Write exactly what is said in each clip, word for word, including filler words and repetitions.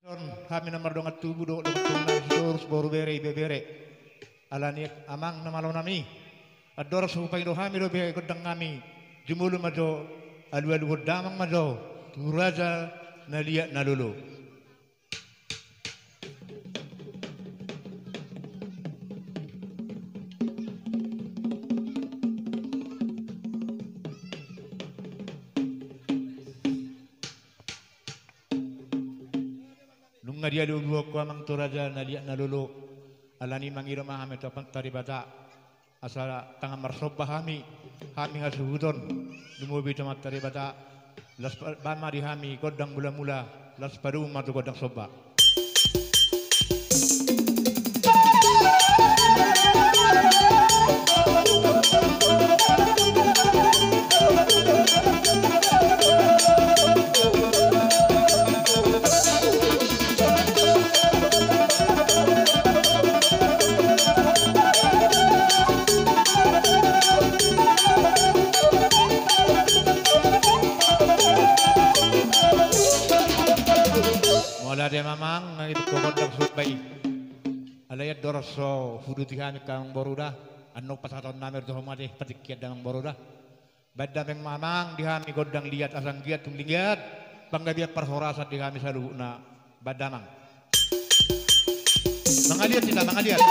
Hami na mardongan tubu dohot dongan torunan, sitorus boru, bere, ibebere. Alani i amang na malo nami, andorang so hupangido hami dope gondang nami, jumolo ma jo, alualuhon damang ma jo tu raja na liat na lolo. Nunga dialualuhon ho amang tu raja na liat na lolo. Alani i mangido ma hami tu Amanta Debata asa tangan marsomba hami, hami hasuhuton, lumobi tu Amanta Debata. Las pa-, bahen ma di hami gondang mulamula, laos padomu ma tu gondang somba. Mauliate ma amang, na ipungka gondang somba i. Alai andorang so huuduti hami angka amang boru da, annon pasahaton nami do tu hamu ate, patingkian damang boru da. Bahen damang ma amang di hami gondang liat, asa anggiat tung liat panggabean parhorasan di hami saluhutna. Bahen damang. Mangaliat hita, mangaliat.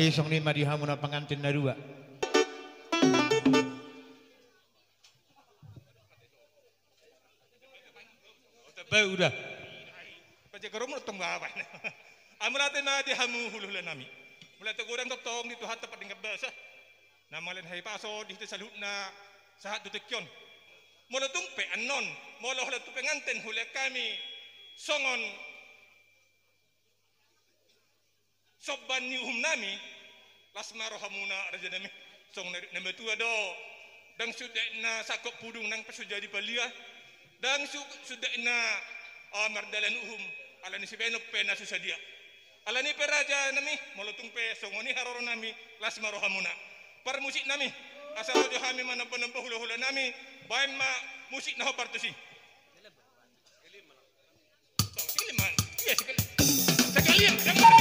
Jadi songon i ma di hamu na panganten na dua. Bau da. Pajaga romo tong baba. Ai mauliate ma di hamu hulahula nami. Mauliate godang tongtong di Tuhanta pardenggan basa. Na mangalehon hahipason di hita saluhutna sahat tu tingki on. Molo tung pe annon, molo holan tu penganten hulean hami songon somba ni uhum nami, las ma rohamuna raja nami, songon na didok na matua do, ndang sude na sangkop pudung nang pe so jadi palia, ndang su-, sude na, ah, mardalan uhum, ala ni sibahenon pe na so sadia. Ala ni pe raja nami, molo tung pe songon i haroro nami, las ma rohamuna. Parmusik nami, asa ro jo hami manomba-nomba hulahula nami, baen ma musik na hombar tusi. Sekalian, sekalian.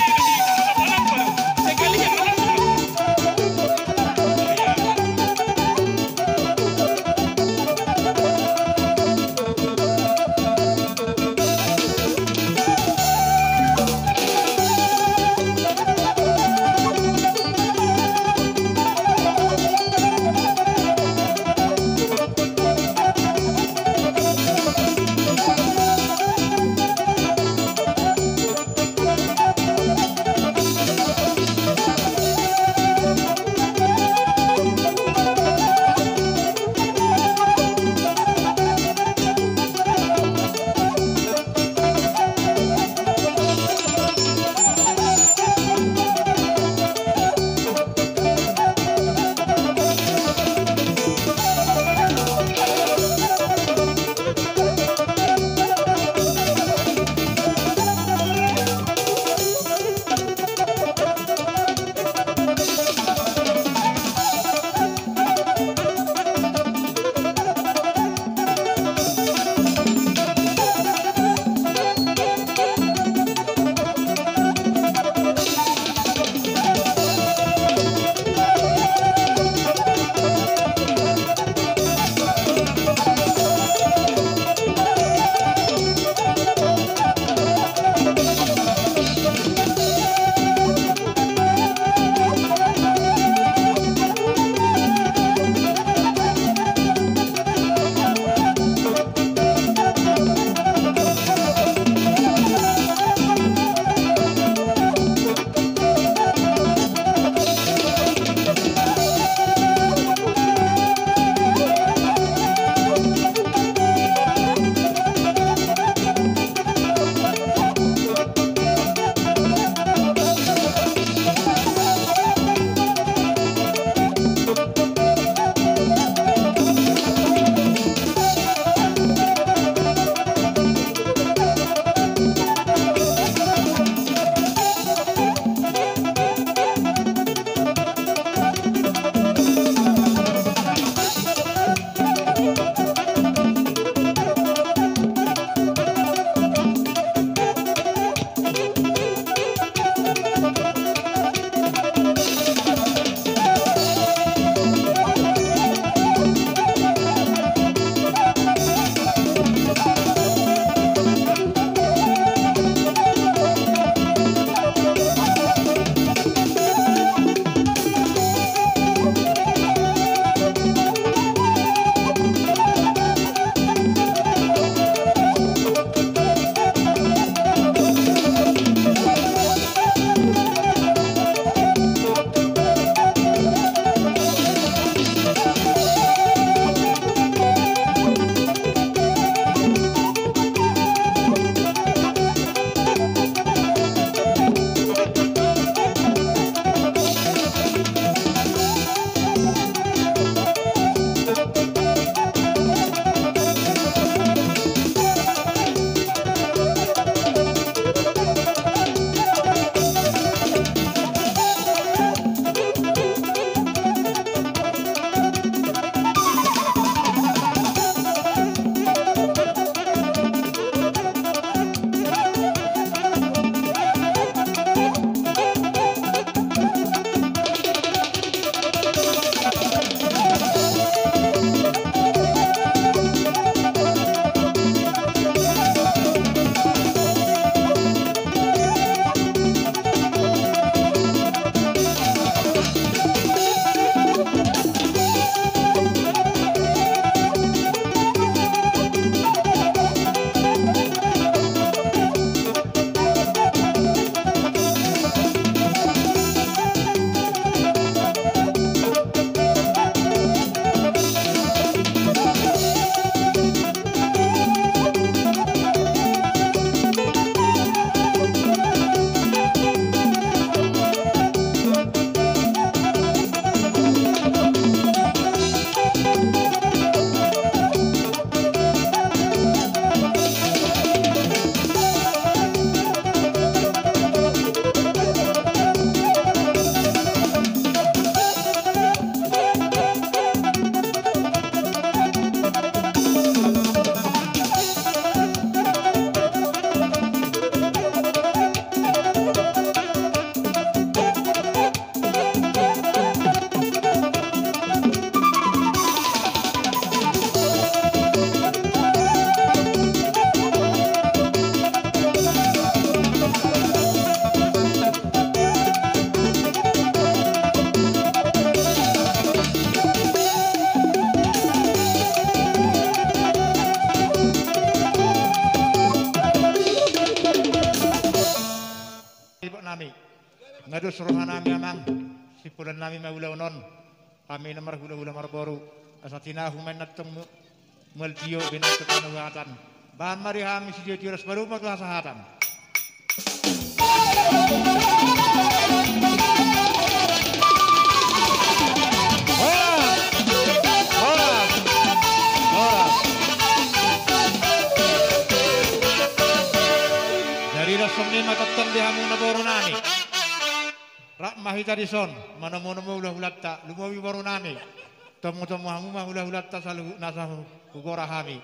Dos rohanami amang, simpolan nami ma ulaon on. Hami na marhulahula marboru, asa tinahu ma i na tong mu-, mual tio, binahen tu tano hatan. Bahen ma di hami sitio-tio, las baru ma tu hasahatan. Horas! Horas! Horas! Jadi dos songon i ma tongtong di hamu naboru nami. Rap ma hita dison manomu-nomu hulahulanta, lumobi boru nami. Tomu-tomu hamu ma hulahulanta saluhutna, asa hugora hami.